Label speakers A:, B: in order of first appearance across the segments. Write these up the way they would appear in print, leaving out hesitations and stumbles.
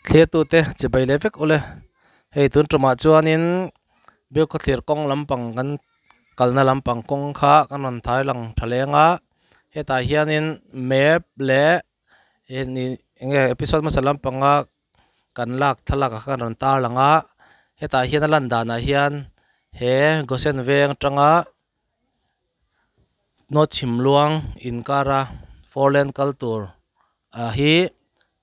A: Thlir tute chibai leh vek ule hei tun tumah chuanin Bilkhawthlir kawng lampang kan kalna lampang kawng kha kan rawn thai lang tha leng a hetah hianin map leh eng nge episode hmasa lampanga kan lak thlalak ah khan rawn tar lang a hetah hian a lan danah hian he Gosen veng atanga North Chhimluang inkara four lane kal tur ah hi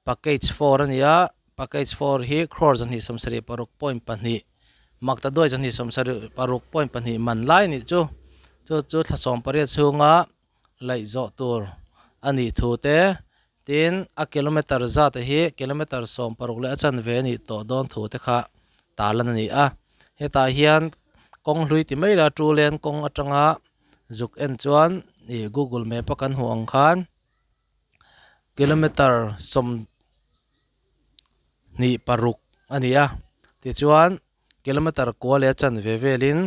A: package four a ni a package four hi crore 276.2 makta duai 276.2 man lai a nih chu chu chu thla 18 chhunga laih zawh tur a nih thu te tin a kilometer zat hi kilometer 16 leh a chanve a nih tawh dawn thu te kha tarlan a ni a hetah hian kawng hlui ti mai la two lane kawng atanga zuk en chuan ih google map a kan hmuh ang khan. Kilometer 26 a ni a tichuan kilometer kua leh a chanve velin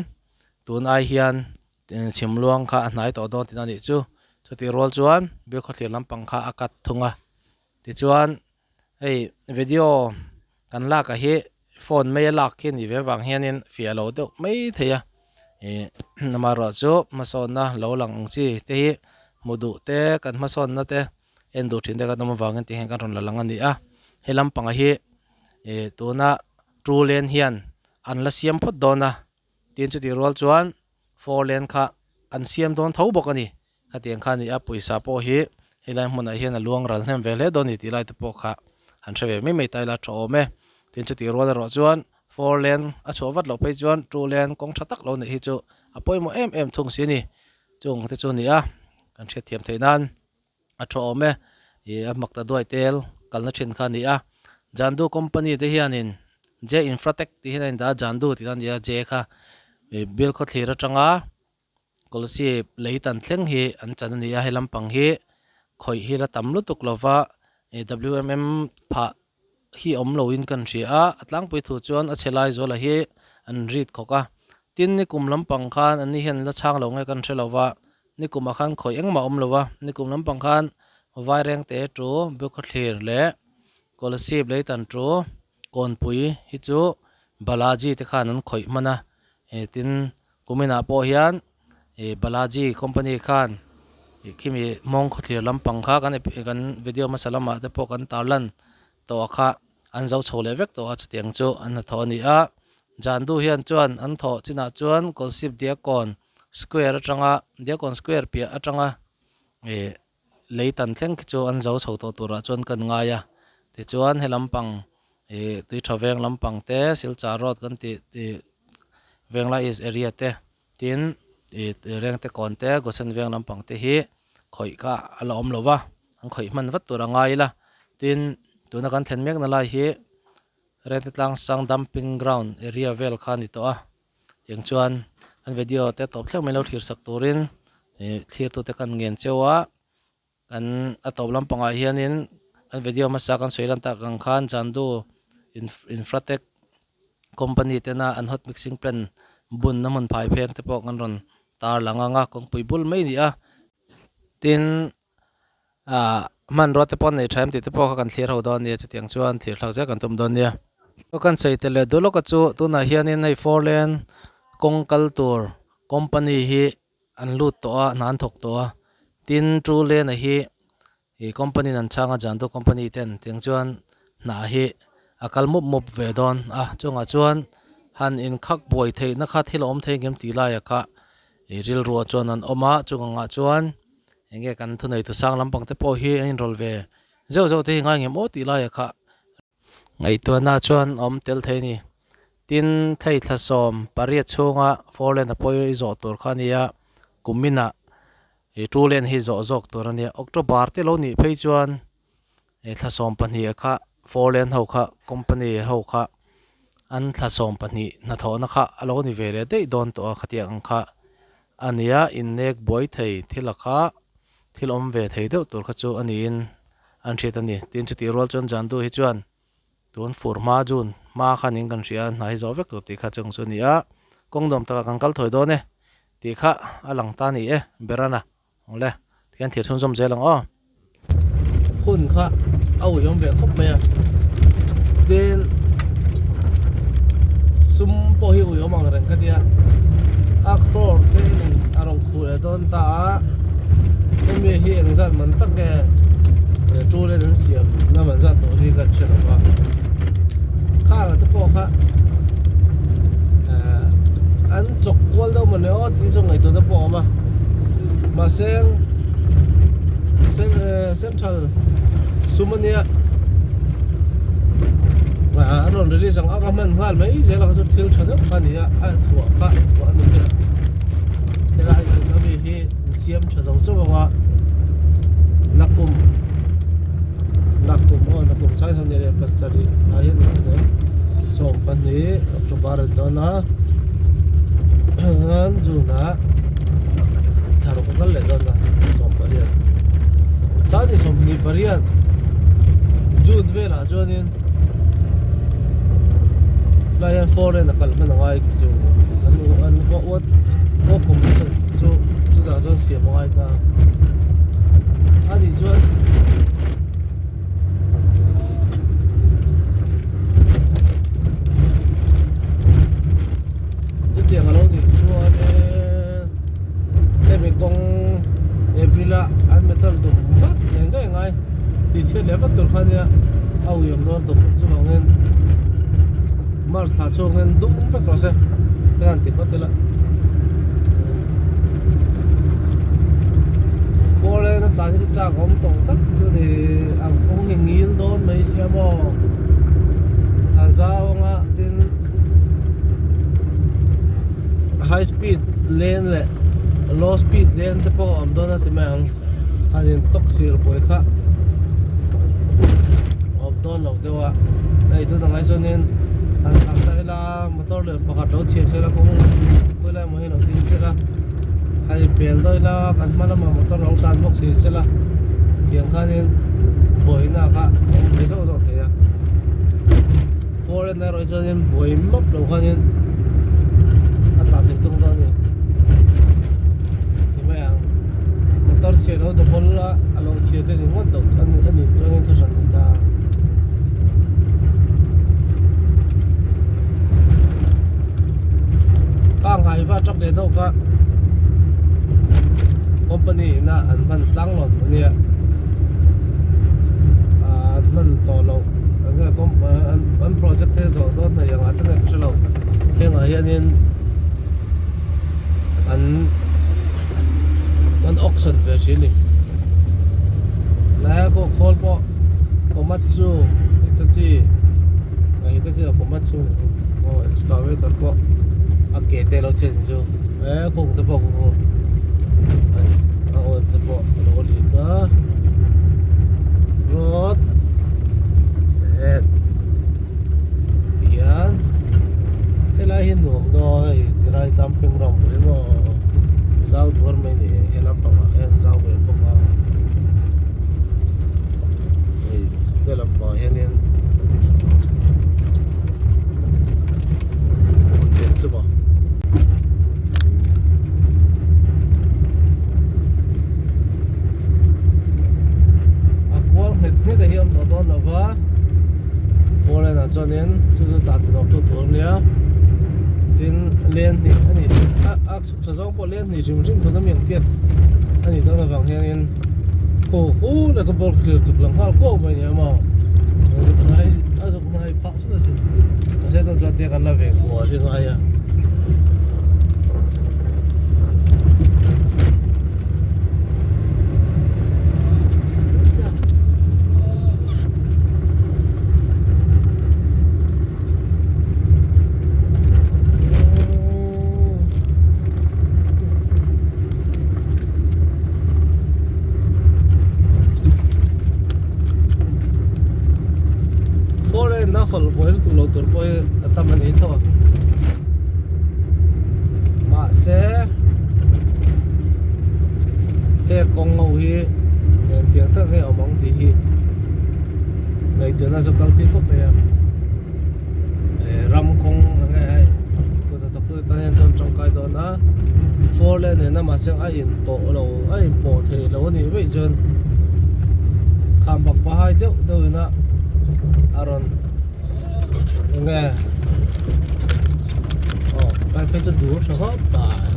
A: tun ai hian chhimluang kha a hnai tawh dawn tihna a nih chu chutih rual chuan Bilkhawthlir lampang kha a cut thung a tichuan hei video kan lak ah hi phone mai a lak khi a nih ve vang hianin fiah lo deuh mai thei a ih amaherawh chu hmasawnna lo lang ang chi te hi hmu duh te kan hmasawnna te en duh thin te kan awm avangin ti hian kan rawn la lang a ni a he lampang hi ih tuna two lane hian an la siam phawt dawn a tin chutih rual chuan four lane kha an siam dawn tho bawk a ni. Khatiang kha a ni a, pawisa pawh hi helai hmunah hian a luang ral hnem ve hle dawn a ni tih lai te pawh kha han hre ve mai mai ta ila tha awm e. Tin chutih rual erawh chuan four lane a chhuah vat loh phei chuan two lane kawng tha tak lo neih hi chu a pawimawh em em thung si a ni. Chung te chu a ni a, kan hriatthiam theih nan a tha awm e. Ih a hmak ta duai tel kalna thin kha a ni a, Jandu company te hianin J Infratech tih hian a indah a, Jandu tih a ni a, J kha ih Bilkhawthlir atanga Kolasib lei tan thleng hi an chan a ni a, he lampang hi khawih hi la tam lutuk lova WMM phah hi awm loin kan hria a, a tlangpui thu chuan a chhe lai zuala hi an rit khawk a, tin nikum lampang khan an ni hian la chhang lo nge kan hre lova, nikumah khan khawih engmah awm lova, nikum lampang khan Vairengte tu Bukkhawthlir leh Kolasib lei tan tu Kawnpui hi chu Balaji te khan an khawih hman a, tin Kuminah pawh hian ih Balaji company khan ih khimi mawng khawthlir lampang kha kan kan video hmasa lamah te pawh kan tarlan tawh a kha an zo chho leh vek tawh a chutiang chu an hnathawh a ni a. Jandu hian chuan an thawh chinah chuan Kawlsip Diakkawn square atanga Diakkawn square piah atanga ih lei tan thleng khi chu an zo chho tawh turah chuan kan ngai a tichuan he lampang ih tui tha veng lampang te Silchar road kan tih ih Venglai east area te tin ih Rengte kawn te Gosen veng lampang te hi khawih kha a la awm lo va an khawih hman vat tur a ngai ila tin tuna kan thlen mek na lai hi Rengte tlang sang dumping ground area vel kha a ni tawh a. Tiang chuan kan video te tawp thleng mai lo thlir sak turin ih thlir tute kan ngen cheu a, kan a tawp lampangah hianin kan video hmasa kan sawi lan tak ang khan Chandu Infratech company tena an hot mixing plant bunna hmun phai pheng te pawh kan rawn tar lang ang a, kawngpui bul mai a ni a, tin ah hmanrua te pawh an nei tha em tih te pawh kha kan thlir ho dawn a nia chutiang chuan thlir thlak zel kan tum dawn nia. Kan sawi tel leh duh lawk a chu tunah hianin hei four lane kawng kal tur company hi an lut tawh a hna an thawk tawh a tin two lane a hi ih company in an chhang a Jantu company ten tiang chuan hna hi a kal mup mup ve dawn a chungah chuan han inkhak buai theihna kha thil a awm thei ngem tih laiah kha ih rilruah chuan an awm a chung angah chuan. Enge kan thunei tu sang lampang te pawh hi a inrawl ve zeuh zeuh te hi ngai ngem aw tih laiah kha ngaihtuahna chuan a awm tel thei a ni. Tin, thei thla 18 chhunga four lane a pawi zawh tur kha a ni a, kuminah ih two lane hi zawh zawk tur a nia. October te lo nih phei chuan ih thla 12 kha four lane ho kha company ho kha an thla 12 hnathawhna kha a lo ni ve leh daih dawn tawh a khatiang ang kha. A nia, innek buai thei thil a kha thil awm ve thei deuh tur kha chu a niin an hriat a ni. Tin, chutih rual chuan Jandu hi chuan tun fur hma June hma khan in kan hria a, hna hi zawh vek tur tih kha chung chu a ni a, kawng nuam takah kan kal thawi dawn e tih kha a lang ta a ni e, Berana awle tikhian thir chhunzawm zel ang aw. Hun kha a ui awm ve khawp mai a, tin. awm ang reng ka tia a crore te in a rawn khuh leh dawn ta a hemi hi engzat man tak nge two lane an siam na man zat tawh hi kan hre lo va khang te pawh kha eh an chawk kual deuh mawni aw tih chu ngaihtuahna pawh a awm a mahse central sum ania ah an rawn release ang ang a hman nghal mai zel a kha chu thil tha deuh kha a ni a a thuah kha thuah a ni mai a helai in ami hi an siam tha zo chauh ang a nakum nakum aw nakum saisawmhnih leh pasarih ah hian 12 October a ni dawn a June ah thla ruk a kal leh dawn a 18 Sangni 28 June velah chuanin helai hian foreign a kal hman a ngai tih chu an an work completion chu chutah chuan siam a ngai ta a nih chuan. Chutiang a lo nih chuan hemi kawng April a an metal dum vat ngei ngei ngai tih chhiat leh vat tur kha ania a uiawm dawn tawp chuvangin March thla chhungin dum vek rawh se ka han ti ngawt ila. Foreign a tlan hi chu chak awm tawh tak chu ni a kawng hi ngil dawn mai sia maw a zau anga tin high speed lane leh low speed lane te pawh a awm dawn a ti mai ang han in tawk sir buai kha a awm dawn lo deuh a hei tunah ngai chuanin han thlang ta ila motor lian pakhat lo chhiar sela kawng khawilai emaw hi lo ding sela hei pel dawn ila kan hma lamah motor lo tlan bawk si sela tiang khanin buaina kha a awm ve zawk zawk thei a foreign erawh hi chuanin buai map lo khanin a tlan thei thung dawn a ni ti mai ang motor chhia lo double a a lo chhia te ni ngawt lo a nih chuanin thu hran a ni ta. Kang hai va truck leh deuh kha company ina an hman tlang lo ania ah an hman tawh loh enge an project te zawh dawn hnaih ang ah te nge ka hre lo hengah hianin an an auction ve thin a ni lai pawh khawl pawh Komatsu Hitachi Hitachi leh Komatsu aw excavator pawh a ke te alo chhe chu e khung te pawh khu a oil te pawh a lo lik a road leh tihian helai hi nuam dawn a hei tilai dumping ground bul hi maw zau duar mai a ni he lampangah hian zau ve bawk a. Hei te lampangah hianin hotel chu maw a kual nghet nghet a hi a awm tawh dawn lo va Poland ah chuanin chu chu tah ti lawk tu tur a nia tin lane hnih a ni a a chhuk tha zawng pawh lane hnih hrim hrim tun a mi ang tiat a nih dawn avang hianin Aw hu leh ka ball thlir chuk lang nghal kuau mai nia maw a zuk ngai a zuk ngai phah sut a sin mahse tun chuan tia kan la ve kual hi ngai a. Foreign a hawlh buai lutuk lo tur pawh hi a tam a ni tho a mahse he kawng ho hi engtiang tak nge awm ang tih hi ngaihtuahna chu kal tir khawp mai a ram kawng enge hei kut hnathawk tu tan hian chuan tangkai dawn a four lane nena mahse a in pawh lo a in pawh thei lo a nih vaih chuan kham bak pahai deuh deuh in a a rawn enge aw. dur tha khawp mai.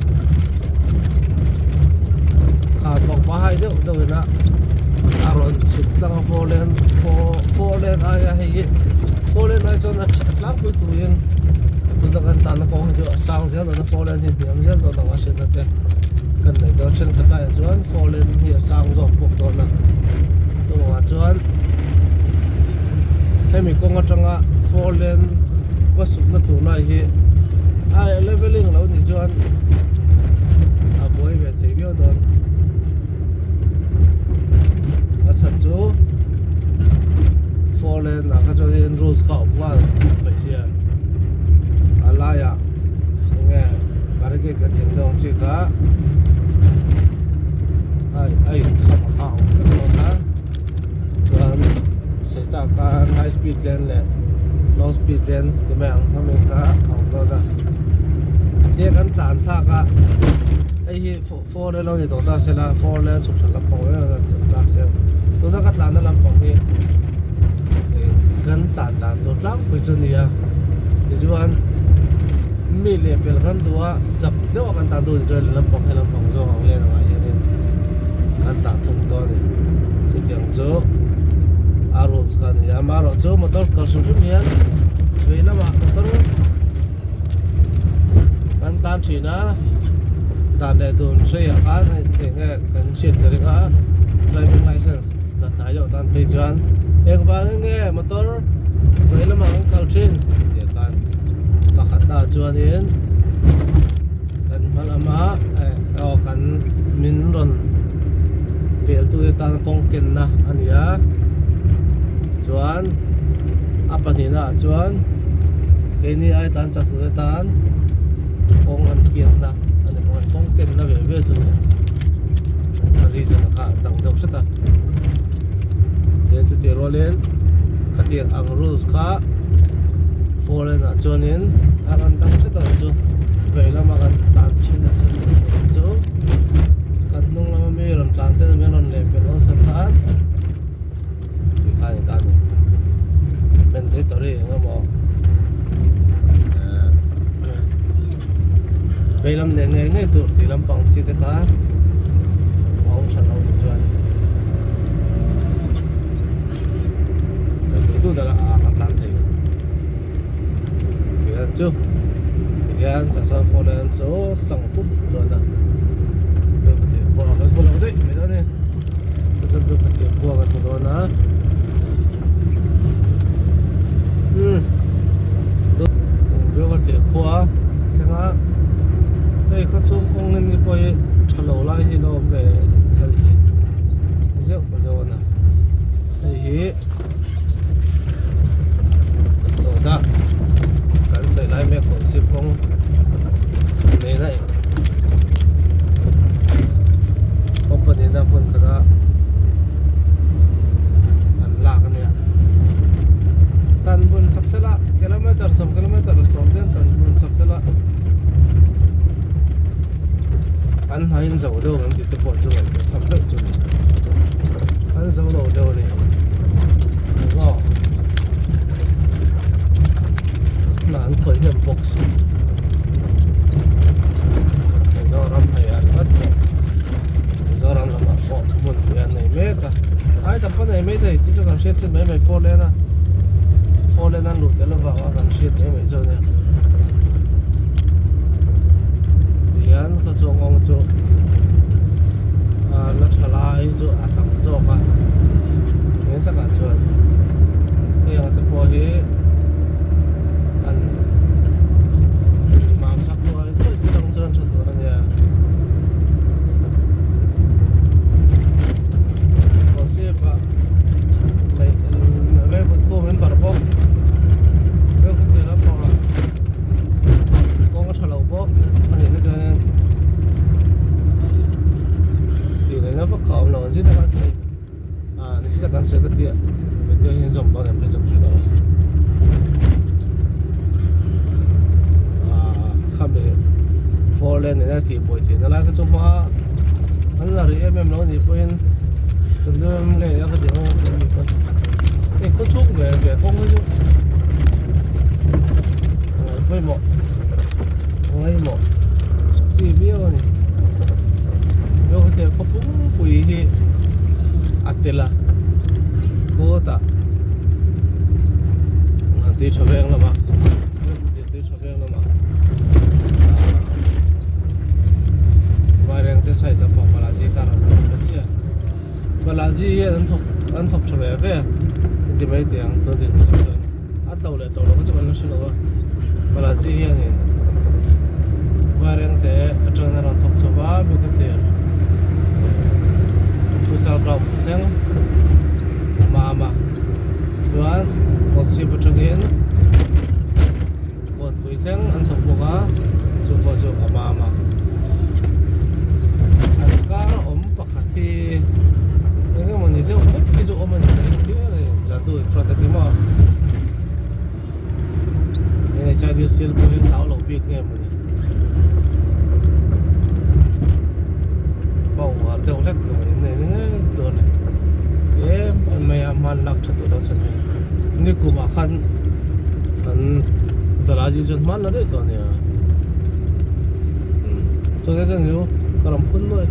A: Kha bawk hai deuh deuh ina a rawn chhuk tlang a four lane four four lane aia hei hi four lane ai chuan a tlangpui turin tuna kan tlanna kawng hi chu a sang zel dawn a four lane hi hniam zel dawn ang a hriatna te kan nei dawn thenkhat laiah chuan four lane hi a sang zawk bawk dawn a chuvangah chuan hemi kawng atanga four lane va sukna tur lai hi a leveling lo nih chuan a buai ve thei viau dawn a chhan chu four lane ah kha chuanin rules kha a awm nghal mai sia a laiah enge barricade kan tih ang deuh ang chi kha a a inkham a kha a awm vek dawn a chuan sei tak khan high speed lane leh low speed lane ti mai ang hmang kha a awm dawn a tia kan tlan thlak a hei hi four lane lo ni tawh ta se la four lane chhuk that lampang mai lo ni ta se tuna ka tlanna lampang hi kan tlan dan tur tlangpui chu a ni a tichuan mi leh pel kan duh a chak deuh a kan tlan duh ni chuan lampang he lampang zawk ang lane angah hianin kan tlan thung dawn a ni chutiang chu a rules kha a ni a amaherawhchu motor kal hrim hrim hian vei lamah motor kan tlan thin a dan leh dun hreiah khan eng nge kan hriat ka ring a driving licence la tlai deuh tan phei chuan engvangin nge motor vei lamah kan kal thin tih khan pakhat na chuanin kan hma lama eh aw kan min rawn pel tute tan kawng kenna a ni a chuan a pahnihna ah chuan keini ai tan chak tute tan kawng an kiatna a ni bawk a kawng kenna ve ve chu a ni a reason kha a dang deuh hret a tin chutih rualin khatiang ang rules kha foreign ah chuanin a rawn dang hret ang chu vei lama kan tlan thin a chu kan hnung lama mi rawn tlan te min rawn leh pelh awlsam khan tih kha a ni ta a ni mandatory eng emaw vei lam nen ngei ngei tur tih lampang chi te kha a awm hran lo ni chuan kan duh duh dala ah kan tlan thei tih chu tihian kan sawn phone hian chu tlang pup dawn a khua kan hmu lo daih mai dawn a ni chuan khua kan hmu dawn a umm khua thleng a hei khaw chhung kawng hi pawh hi tha lo lai hi a lo awm ve a ni hi zeuh zeuh a ni hei hi tuna kan sawi lai mek kawng sip kawng nena company na hmun khata an lak a nia tan bun sak sela kilometer sawm kilometer sawm ten tan bun sak sela an hnain zo deuh ang tih te pawh chu ngaihtuah tham deuh chu a ni an zo lo deuh a ni engmaw hna an khawih hnem bawk si Mizoram hei a ringawt pawh Mizoram lamah pawh hmun hi an nei mek a ai tam pawh nei mai thei chu chu kan hriat chin mai mai four lane a four lane an luh tel avanga kan hriat mai mai chu a nia tihian ka chuang kawng chu a la tha lai chu a tam zawk a eng takah chuan hei ang te pawh hi an mam chak thuai thuai chi dang chuan tha tur a nia Kawsip ah mai vengkut khum in barh bawk vengkut thil lampang ah kawng a tha lo bawk a nih na chuanin tih ngaihna vak kha a awm lo ang zin a kan sawi ah ni zin a kan sawi ka tia video hi zawm dawn em phei chu ka hre lo ah khami four lane nena tih buai theihna lai kha chu hma an la rih em em lo anih pawhin kan deuh em leh a ka tih ang a ni pawn hei khaw chhung ve ve kawng hi chu pawimawh ngaimawh. tui tha veng lamah Bilkhawthlir tui tha veng lamah Vairengte side lampang Balaji car an thawk ta chiah Balaji hian an thawk an thawk tha ve ve ti mai teh ang tun din hmunah chuan a tlo leh tlo lo kha chu kan la hre lo a Balaji hianin Vairengte atangin a rawn thawk chho va Bilkhawthlir futsal ground thleng a mam a chuan kawlchhip atangin kawnpui thleng an thawk bawk a chu pawh chu a mam a an kar a awm pakhat hi eng emaw ni deuh hlek hi chu awm a ni ka ring phian a ni jadu in front a ti maw nhidc pawh hi hlau lo bik nge maw ni power deuh hlek tur in nei ngei dawn a ni em em mai a hman lak tha tur a chhan hi ni kumah khan an balaji chuan hman la daih tawh a nia chuan hetiang chu ka rawn phun nuai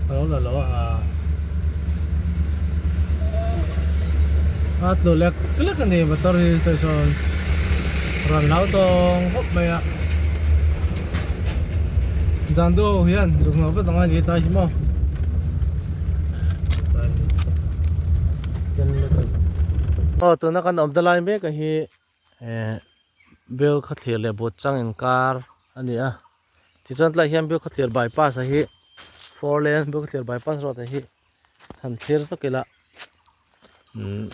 A: a lo la lo a a tlu lek lek a ni motor hi te sawn rawn lau tawng khawp mai a zan duh ho hian zuk hnawh vat angai ni tlai hi maw aw tuna kan awm ta lai mek a hi eh bel khaw thlir leh but chang inkar a ni a. Tichuan tlaiah hian Bilkhawthlir bypass a hi four lane Bilkhawthlir bypass road a hi han thlir zawk ila umm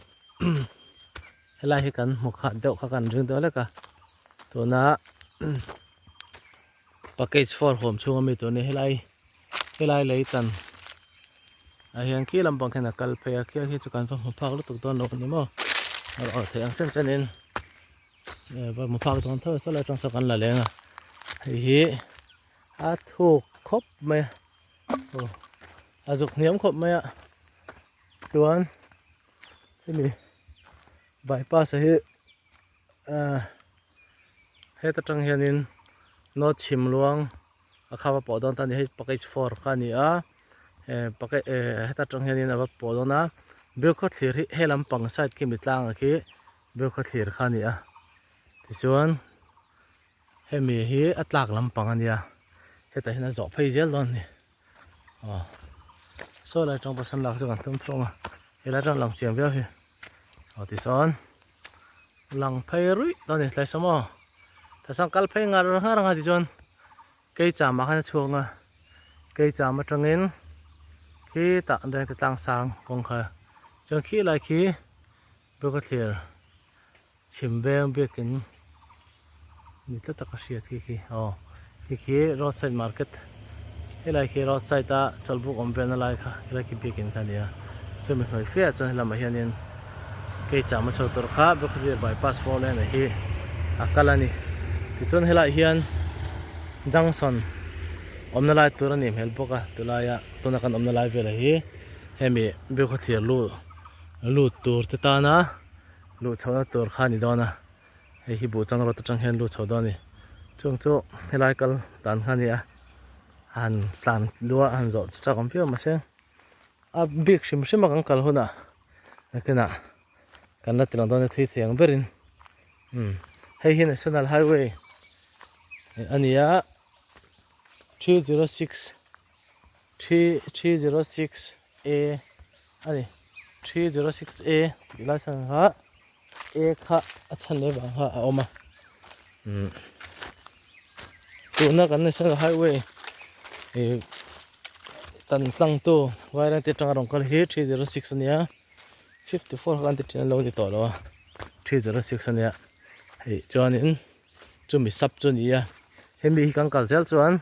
A: helai hi kan hmu khat deuh kha kan ring deuh hlek a tuna package four huam chhung ami tur a ni helai helai lei tan ah hian khi lampang khian a kal phei a khian khi chu kan va hmu phak lutuk dawn lo a ni maw a awrh theih ang chen chen in. Va hmu phak dawn tho a saw lai atang sawn kan la leng a hei hi a thuk khawp mai a aw a zuk hniam khawp mai a chuan hemi bypass a hi ah heta tang hianin north chhim luang a kha va pawh dawn ta a ni hei package four kha a ni a eh package eh heta tang hianin a va pawh dawn a Bilkhawthlir hi he lampang side khi mi tlangah khi Bilkhawthlir kha a ni a tichuan hemi hi a tlak lampang a nia hetah hian a zawh phei zel dawn a ni aw saw lai atang pawh sawn lak chu kan tum thung a helai atang lang chiang viau hi aw tisawn lang phei ruih dawn a ni tlai saw maw tah chuan kal phei ngar ngar ang a tichuan keicham ah khan a chhuak a keicham atangin khitah rengte tlang sang kawng kha chuan khi lai khi Bilkhawthlir chhim veng biakin ni tlat a ka hriat khi khi aw khi khi road side market helai khi road side a chawlhbuk awm velna lai kha helai khi biakin kha a ni a chumi hnuai fe ah chuan helamah hianin keicham a chho tur kha Bilkhawthlir bypass four lane ah hi a kal a ni tichuan helaiah hian junction awmna lai tur a nih hmel bawk a tulaia tuna kan awmna lai velah hi hemi Bilkhawthlir lu Lut tur te tana luh chhohna tur kha a ni dawn a, hei hi buh chang rawt atang hian lut chho dawn a ni. Chung chu helai kal dan kha a ni a, han tlan luah han zawh chu chak awm viau mahse a bik hrim hrim a kan kal hunah nakinah kan la ti lang dawn a thui thei ang berin umm hei hi national highway a ni a 306 306 A a ni 306 A tih lai chhan kha A kha a chhan leh vang kha a awm a umm tuna kan national highway ih tan tlang tu vairengte atanga rawn kal hi 306 a nia 54 kha kan ti thin a lo ni tawh lo a 306 a nia hei chuanin chumi sap chu a ni a hemi hi kan kal zel chuan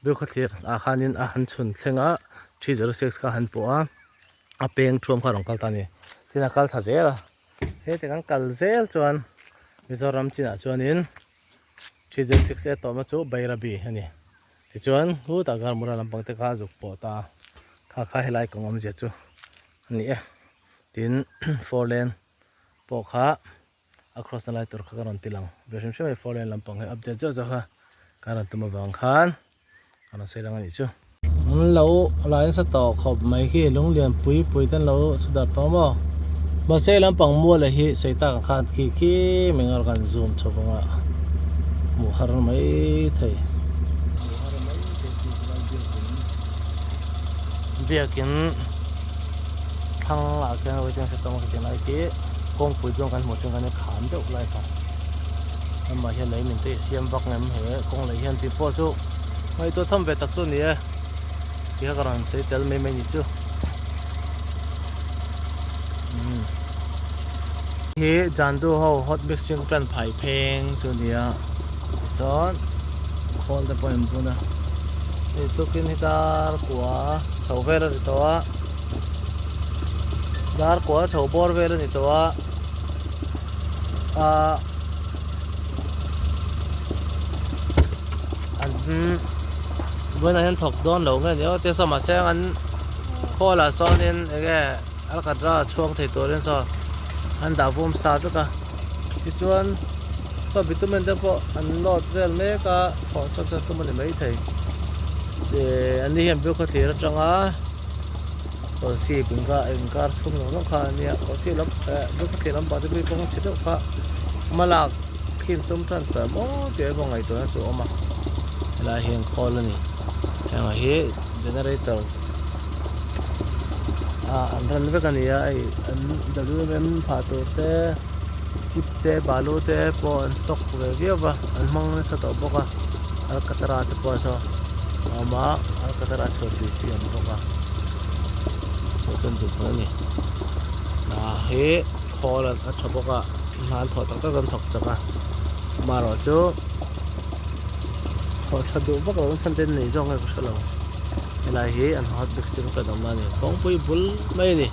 A: Bilkhawthlir ah khanin a han chhun thleng a 306 kha a han pawh a a peng thuam kha a rawn kal ta a ni tin a kal thla zel a heti kan kal zel chuan Mizoram chinah chuanin 306 a tawhna chu Bairabi a ni tichuan hutah Garmura lampang te kha a zuk pawh ta a kha kha helai kawng awmzia chu a ni e tin four lane pawh kha. A cross na lai tur kha ka rawn ti lang ve hrim hrim a ni four lane lampang hi update zeuh zeuh kha ka rawn tum avang khan ka rawn sawi lang a nih chu. An lo lai nasa tawh khawp mai khi lung lian pui pui te an lo chhu darh tawh maw mahse lampang mual hi sawi tak ang khan khi khi meng a kan zoom chho vang a hmuh har mai thei hmuh har mai thei khi chu biakin biakin thlang ah khian waiting shed awm a khitiang lai khi kawngpui chuan kan hmuh chuan kan kham deuh lai kha amah hian lei min te i siam vak ngem he kawng lei hian tih pawh chu. Ngaihtuah tham ve tak chu a ni e tih kha ka rawn sawi tel mai mai ni chu umm hi Jandu ho hot mixing plant phai pheng chu a ni a tichuan khawl te pawh a in bun a hei tukin hi dar kua chho vel a ni tawh a dar kua chho bawr vel a ni tawh a ahh. An vawiinah hian thawk dawn lo nge ni aw te saw mahse an khawl ah sawnin enge alkatra chhuang thei turin saw an dah vum sa vek a tichuan saw bitumen te pawh an load vel mek a thawh chuan chuan tum a ni maithei ih an ni hian biak khawthlir atanga Kawlsip inkar chhung zawng zawng kha a nia Kawlsip lam eh biak khawthlir lampang te pawh hi kawng chhe deuh kha hmalak. Khin tum tan tawh maw tih erawh ngaihtuahna chu a awm a helai hi an khawl a ni heng hi generator ah an run vek a ni a hei an w m phah tur te chip te balu te pawh an stock ve viau va an hmang nasa tawh bawk a alkatara te pawh saw a awm a alkatara chhuat tui chi a awm bawk a chu chuan duh hmel a ni ah hi khawl a tha bawk a. Hna an thawh tak tak an thawk chak a amaherawh chu thawh tha duh vak lo chhan te an nei zawk nge ka hre lo helai hi an hot mixing plant awm na a ni kawngpui bul mai a ni.